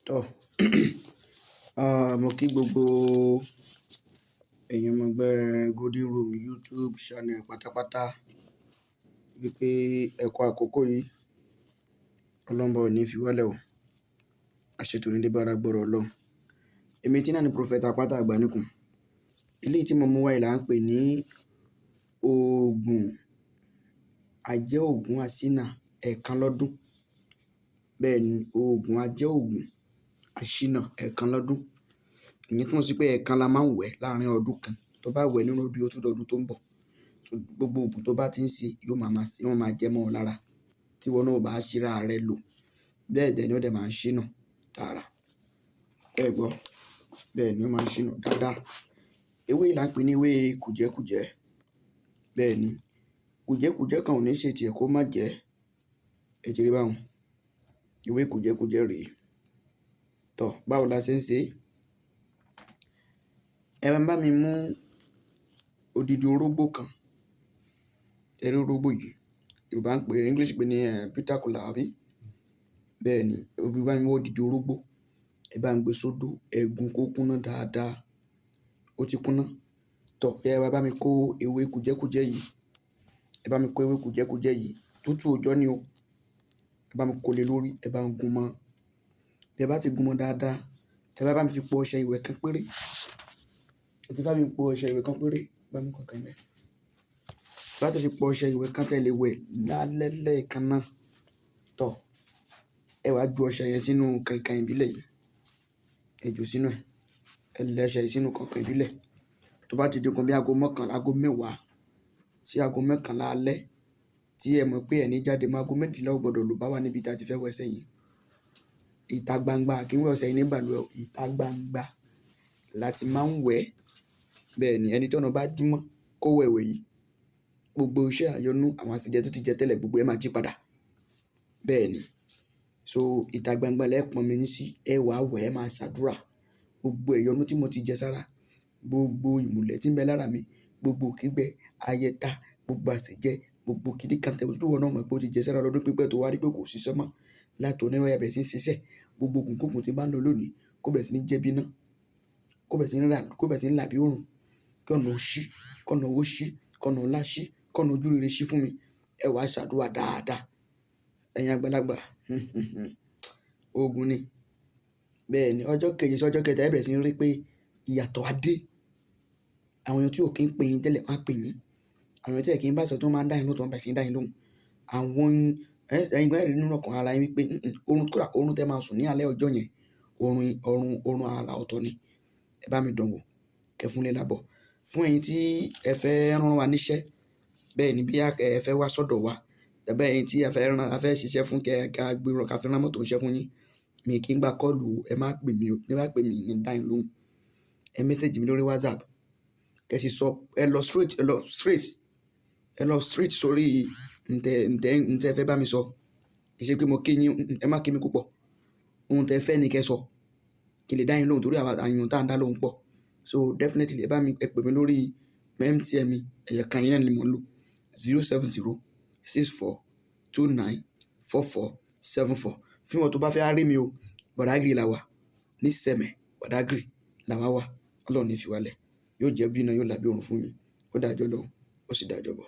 Tọ́, mo kí gbogbo ẹ̀yin ọmọ ẹgbẹ́ Golden Room YouTube channel pátápátá wípé ẹ kú àkókò yìí. Ọlọ́run bá ò ní fi wálẹ̀ o. Àṣetò ní dé bá ara gbọ́rọ̀ Ọlọ́run. Èmi tí náà ni Prophet Apáta Àgbáníkùn. Eléyìí tí mo mú wá yìí là ń pè ní oògùn ajẹ́ ògùn àṣínà ẹ̀ẹ̀kan lọ́dún. Bẹ́ẹ̀ ni, oògùn ajẹ́ ògùn àṣínà ẹ̀ẹ̀kan lọ́dún. Ìyẹn túmọ̀ sí pé ẹ̀ẹ̀kan la máa ń wẹ̀ láàárín ọdún kan. Tó bá wẹ̀ nínú ọdún, ó tún dọdún tó ń bọ̀. Gbogbo ògùn tó bá ti ń ṣe yóò máa máa ṣe, wọ́n máa jẹ mọ́ ọ lára. Tí ìwọ náà ò bá ṣíra rẹ lò. Bẹ́ẹ̀ dẹ̀ ni ó dẹ̀ máa ń ṣínà tààrà. Ẹ gbọ́. Bẹ́ẹ̀ ni ó máa ń ṣínà dáadáa. Ewé yìí là ń pè ní ewé kùjẹ́kùjẹ́. Bẹ́ẹ̀ ni, kùjẹ́kùjẹ́ kan ò ní ṣe tiẹ̀ kó má jẹ́. Ẹ ti rí bá hun. Ewé kùjẹ́kùjẹ́ rèé. Tọ́, báwo la ṣe ń ṣe? Ẹ máa bá mi mú odidi orógbó kan. Ẹ rí orógbó yìí. Yorùbá ń pè, English pè ní bitter kola, àbí? Bẹ́ẹ̀ ni, ẹ bá mi mú odidi orógbó. Ẹ bá ń gbé sódò, ẹ gún kó kúnná dáadáa. Ó ti kúnná. Tọ́, ẹ wá bá mi kó ewé kùjẹ́kùjẹ́ yìí. Ẹ bá mi kó ewé kùjẹ́kùjẹ́ yìí. Tútù òjọ́ ni o. Ẹ bá mi kó lé lórí, ẹ bá ń gun mọ́. Bí ẹ bá ti gun mọ́ dáadáa, ẹ bá bá mi fi po ọṣẹ ìwẹ̀ kan péré. Ẹ ti bá mi po ọṣẹ ìwẹ̀ kan péré, bá mi kọ̀ọ̀kan bẹ́ẹ̀. Bá ti fi po ọṣẹ ìwẹ̀ kan tẹ́lẹ̀ wẹ̀ lálẹ́ lẹ́ẹ̀kan náà. Tọ́, ẹ wá ju ọṣẹ yẹn sínú kànkàn ìbílẹ̀ yìí. Ẹ jù sínú ẹ̀. Ẹ lẹ ọṣẹ yìí sínú kànkàn ìbílẹ̀. Tó bá ti di nǹkan bí aago mọ́kànlá, aago mẹ́wàá sí aago mọ́kànlá alẹ́ tí ẹ mọ̀ pé ẹni jáde mọ́, aago méjìlá ò gbọdọ̀ lù bá wà níbi tí a ti fẹ́ wẹ ọṣẹ yìí. Ìta gbangba, kí n wẹ ọṣẹ yìí ní balùwẹ̀ o. Ìta gbangba la ti máa ń wẹ̀. Bẹ́ẹ̀ ni, ẹni tí ọ̀nà bá dí mọ́ kó wẹ̀ ìwẹ̀ yìí. Gbogbo iṣẹ́ àyọnú àwọn àṣejẹ tó ti jẹ tẹ́lẹ̀ gbogbo ẹ máa jí padà. Bẹ́ẹ̀ ni. So ìta gbangba lẹ pọn mi sí, ẹ wá wẹ̀, ẹ máa ṣàdúrà. Gbogbo ẹ̀yọnú tí mo ti jẹ sára, gbogbo ìmùlẹ̀ tí ń bẹ lára mi, gbogbo kígbẹ, ayẹta, gbogbo àṣejẹ, gbogbo kìdí kan tẹ́ tí ìwọ náà mọ̀ pé ó ti jẹ sára lọ́dún pípẹ́ tó wá rí pé kò ṣiṣẹ́ mọ́. Láti òní ó yá bẹ̀rẹ̀ sí ní ṣiṣẹ́. Gbogbo ògùn kóògùn tí bá ń lò lónìí kó bẹ̀rẹ̀ sí ní jẹ́ bí iná, kó bẹ̀rẹ̀ sí ní rà, kó bẹ̀rẹ̀ sí ní là bí òrùn, kí ọ̀nà ó ṣí, kí ọ̀nà owó ṣí, kí ọ̀nà ọlá ṣí, kí ọ̀nà ojúrere ṣí fún mi. Ẹ wá ṣàdúrà dáadáa. Ẹ̀yin àgbàlagbà, oògùn ni. Bẹ́ẹ̀ ni, ọjọ́ kejì sí ọjọ́ kẹta ẹ bẹ̀rẹ̀ sí ní rí pé ìyàtọ̀ á dé. Àwọn èèyàn tí ò kí ń pè yín tẹ́lẹ̀ wọ́n á pè yín. Àwọn èèyàn tí ẹ̀ kí ń bá sọ̀rọ̀ tó máa ń dá yín lóhùn tó ń bẹ̀rẹ̀ sí ní dá yín lóhùn. Àwọn ẹ̀yin gan ẹ rí nínú ọkàn ara yín wípé oorun kódà oorun tẹ máa sùn ní alẹ́ ọjọ́ yẹn, oorun, oorun, oorun àrà ọ̀tọ̀ ni. Ẹ bá mi dánwò, kẹ fún ní lábọ̀. Fún ẹ̀yin tí ẹ fẹ́ rán wa níṣẹ́, bẹ́ẹ̀ ni bí ẹ fẹ́ wá sọ́dọ̀ wa, tàbí ẹ̀yin tí ẹ fẹ́ rán, a fẹ́ ṣiṣẹ́ fún kẹ ká gbé ká fi rán mọ́tò ń ṣẹ́ fún yín. Mi kì í gba call o, ẹ má pè mí o. Bí ẹ bá pè mí ní dá yín lóhùn. Ẹ message mi lórí WhatsApp. Kẹ sì sọ, ẹ lọ straight, ẹ lọ straight, ẹ lọ straight sórí ǹtẹ̀, ǹtẹ̀, ǹtẹ̀ ẹ fẹ́ bá mi sọ. Kì í ṣe pé mo kí yín, ẹ má kí mi púpọ̀. Ohun tẹ fẹ́ ni kẹ sọ. Kí n lè dá yín lóhùn torí àwa èèyàn tí à ń dá lóhùn pọ̀. So definitely ẹ bá mi, ẹ pè mí lórí MTN mi, ẹ̀yọ̀ kan yẹn náà ni mò ń lò. 07064294474. Fún ìwọ tó bá fẹ́ rí mi o, Badagry la wà. Ní Sẹ̀mẹ̀, Badagry la wà wà. Ọlọ́run ní fi wá lẹ̀. Yóò jẹ́ bí iná, yóò là bí òrùn fún yín. Ó dájọ́ lọ, ó sì dájọ́ bọ̀.